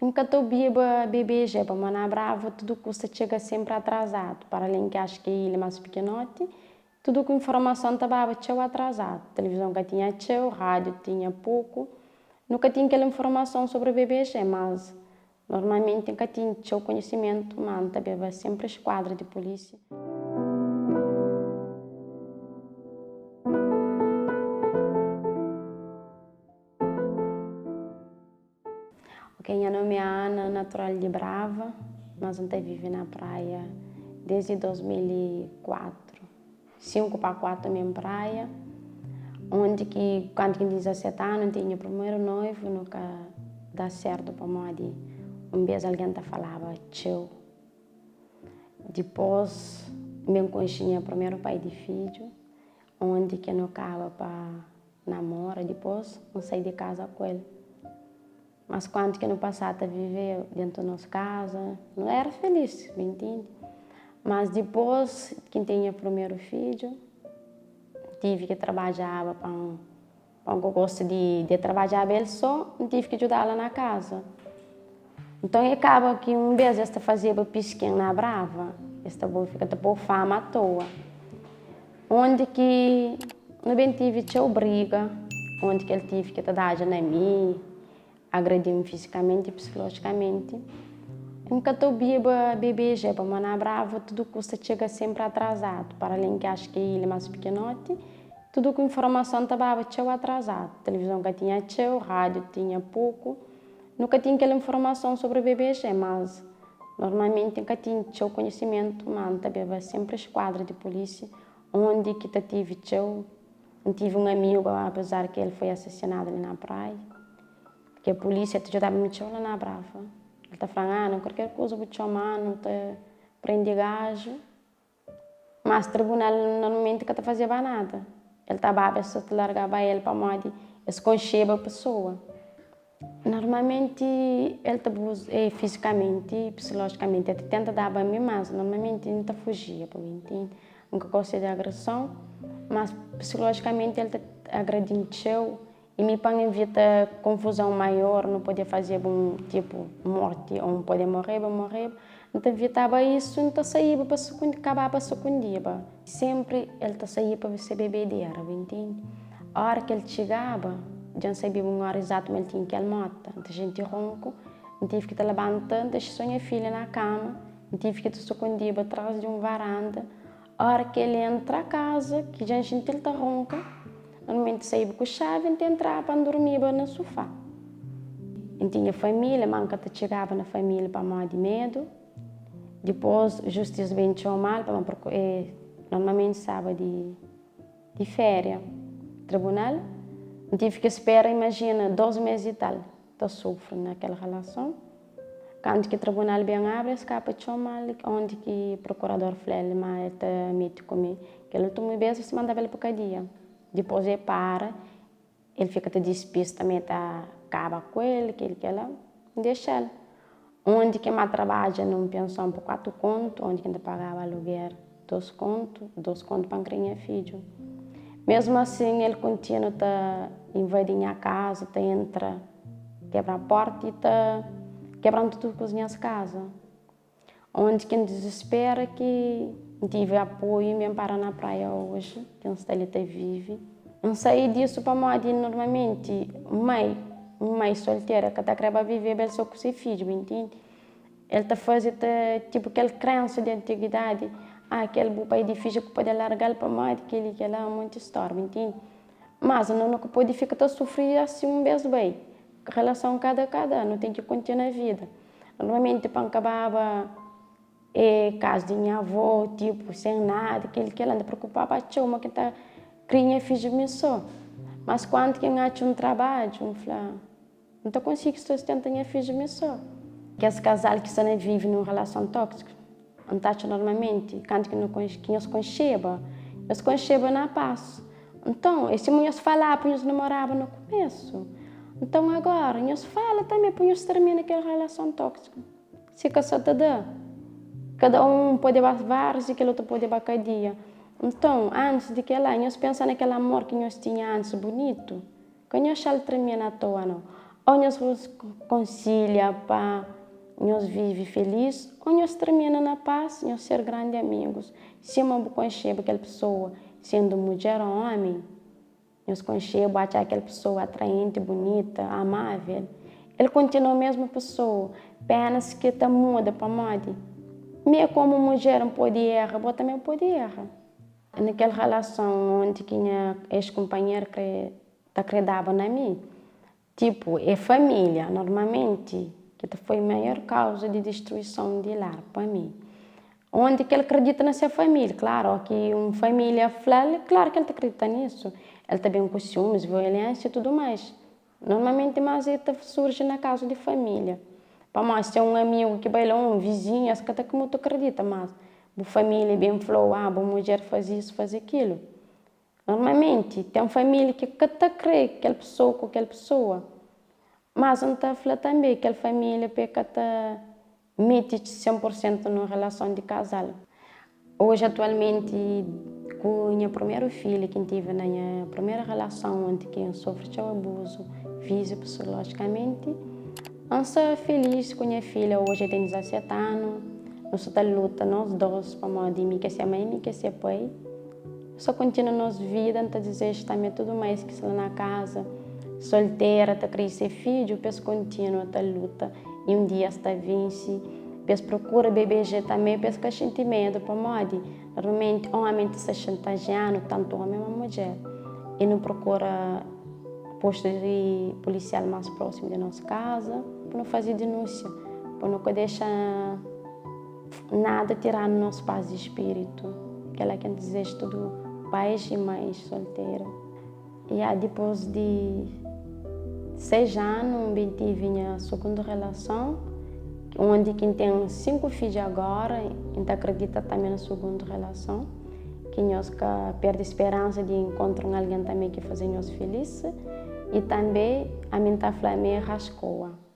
N ka ta obiba BBG pamodi na Brava tudu kusa txega senpri atrazadu, para alén ki axu ki é ilha más pikinoti, tudu ku informason ta baba txeu atrazadu. Tilivizon ka tinha txeu, rádiu tinha poku, nu ka tinha kel informason sobri BBG, mas normalmenti N ka tinha txeu konhisimentu, ma N ta beba senpri skuadra di pulísia. Ok, nha nomi é Ana, natural di Brava, mas N ta vive na Praia desdi 2004, 5 pa 4 mi N Praia, undi ki kantu ki N tinha 17 anu N tinha nha primeru noivu, nu ka da sertu pamodi un bes algen ta falaba txeu. Dipos N ben konxe nha primeru pai di fidju, undi ki nu kaba pa Namora dipôs N sai di kaza ku el. Mas kuantu ki nu pasá ta vive dentu nos kaza, nu éra filís, bu intende? Mas dipôs ki N ten nha primeru fidju, N tive ki trabadjaba pa N pa N ka gosta di di trabadjaba el sô, N tive ki djuda-la na kaza. Nton e kaba ki un bês es ta fazeba piskin na Brava, es ta bo fika ta pô fama atoa. Undi ki nu ben tive txeu briga, undi ki el tive ki ta dadja na mi, agredi-m fizikamenti i psikolojikamenti. N ka ta obiba BBG pamodi na Brava tudu kusa txega senpri atrazadu, para alén ki axu ki é ilha más pikinoti, tudu ku informason ta baba txeu atrazadu. Tilivizon ka tinha txeu, rádiu tinha poku. Nu ka ten kel informason sobri BBG, mas normalmenti N ka ten txeu konhisimentu, ma N ta beba senpri skuadra di pulísia, undi ki ta tive txeu. N tive un amigu, apezar ki el foi asasinadu li na Praia, ke pulísia ta djudaba mi txeu la na Brava. El ta fla-m, Ana, kualker kuza bu txoma-nu, nu ta prende gaju. Mas tribunal normalmenti ka ta fazeba nada. El ta baba es ta largaba el pamodi es konxeba pesoa. Normalmenti el ta é fizikamenti i psikolojikamenti el ta tenta daba mi mas normalmenti N ta fujia pa bu intende. N ka gosta di agreson mas psikolojikamenti el ta agredi-m txeu. I mi pa N ivita konfuzon maior, nu podia fazeba un tipu morti ô N podia moreba, N moreba. N ta ivitaba isu, N ta saíba pa sukundi, kababa sukundiba. Sénpri el ta saía pa se bebedera, bu intende? Óra ki el txigaba, dja N sabeba un óra izatu ma el tinha kel móta. N ta xinti ronku, N tive ki ta labanta, N ta xi so nha filha na kama, N tive ki ta sukundiba tras di un varanda. Ora ki el entra kaza, ki dja N xinti-l ta ronka, normalmenti saiba ku xavi, N ta entraba pa N durmiba na sufá. N tinha família, má N ka ta txigaba na família pamodi medu. Dipôs, justisa ben txoma-l pamodi e normalmenti staba di di féria. Tribunal, N tive ki spera, imajina, dôs mês i tal. Ta sufri na kel relason. Kantu ki tribunal ben abri, es kapa txoma-l ondi ki prokurador fla-l ma el ta mete ku mi. Kel ultimu bes, es mandaba el pa kadia. Dipôs el para, el fika ta dispista ma el ta kaba ku el, kel kel-la. N dexa-l. Ondi ki N ba trabadja na un penson pa 4 kontu, ondi ki N ta pagaba aluger 2 kontu, 2 kontu pa N kria nha fidju. Mesmu asin, el kontinua ta invadi nha kaza, ta entra. Kebra porta i ta kebra-m tudu kus nhas kaza. Onti ki N dizispera ki N tive apoiu N ben para na praia oji ki N sta li ta vive. N sai disu pamodi normalmenti mai, un mai soltera ka ta kreba viveba el so ku se fidju, bu intende? El ta faze ta tipu kel krensa di antiguidadi, ah kel bu pai di fidju ku pode larga-l pamodi kel-li kel-la, un monti stória, bu intende? Mas no no ka pode fika ta sufri asi un bes bai. Relason kada kada, no ten ki kontinua vida. Normalmenti pa N kababa e kaza di nha avó, tipu sen nada, kel kel, N ta preokupaba txeu ma ki N ta kria nha fidju mi so. Mas kuantu ki N atxa un trabadju, N fla. N ta konsigi sustenta nha fidju mi sô. Kes kazal ki sta na vive na un relason tóksiku, N ta atxa normalmenti kantu ki nu ki nhos konxeba, nhos konxeba na pas. Nton, é sima nhos falaba pa nhos namoraba na kumesu. Nton agóra, nhos fala tanbê pa nhos tirmina kel relason tóksiku. Si ka sa ta da, kada un pode ba várius i kel otu pode ba kadia. Nton, antis di kel-la, nhos pensa na kel amor ki nhos tinha antis bunitu. Ka nhos xa-l tremia na toa nau. Ô nhos konsilha pa nhos vive felís ô nhos tirmina na pas, nhos ser grandi amigus. Sima bu konxeba kel pesoa, sendu mudjer ô ómi, nhos konxeba, bu atxa kel pesoa atraenti, bunita, amável, el kontinua mésmu pesoa, pénas ki ta muda pamodi mi é komu mudjer, N pode erra, bo tanbê bu pode erra. Na kel relason onde ki nha ex-kunpanheru kre ta kredaba na mi, Tipu, é família, normalmenti, ki ta foi maior kauza di distruison di lar pa mi. Onde ki el kridita na se família, klaru, ó ki un família fla-l, klaru ki el ta kridita nisu. El ta ben ku siumis, violénsia i tudu mais. Normalmenti, más el ta surji na kazu di família. Pamodi si é un amigu ki bai la, un vizinhu, es ka ta mutu kridita, mas bu família ben fla-u, ah, bu mudjer faze isu, faze kilu. Normalmenti, ten família ki ka ta krê kel pesoa ku kel pesoa. Mas N ta fla tanbê kel família pa e ka ta mete 100 pur sentu nun relason di kazal. Oji, atualmenti, ku nha primeru filha ki N tive na nha primeru relason, onti ki N sofri txeu abuzu fíziku, psikolojikamenti, N sta filís ku nha filha. Oji el ten 17 anu, nu sta ta luta nos dôs pamodi mi ki é se mãe, mi ki é se pai. Só kontinua nos vida, N ta dizeja tanbe tudu mais ki sta la na kaza, soltera, ta kria se fidju, pa es kontinua ta luta i un dia es ta vense, pa es prokura BBG tanbe, pa es ka xinti medu, pamodi normalmenti omi ta sta xantajianu, tantu omi ma mudjer, i nu prokura postu di polisial mas prosimu di nos kaza, pa nu faze dinúnsia, pa nu ka dexa. Nada tiranu nos paz di spiritu. Kela ki N dizeja tudu pais i mães solteru. Ya dipôs di 6 anu N ben tive nha sugundu relason, undi ki N ten 5 fidju agora. N ta akredita tanbe na sugundu relason, ki nhos ka perde speransa di inkontra un algen tanbe ki faze nhos filis. I tanbe ami N ta fla mi é raskoa.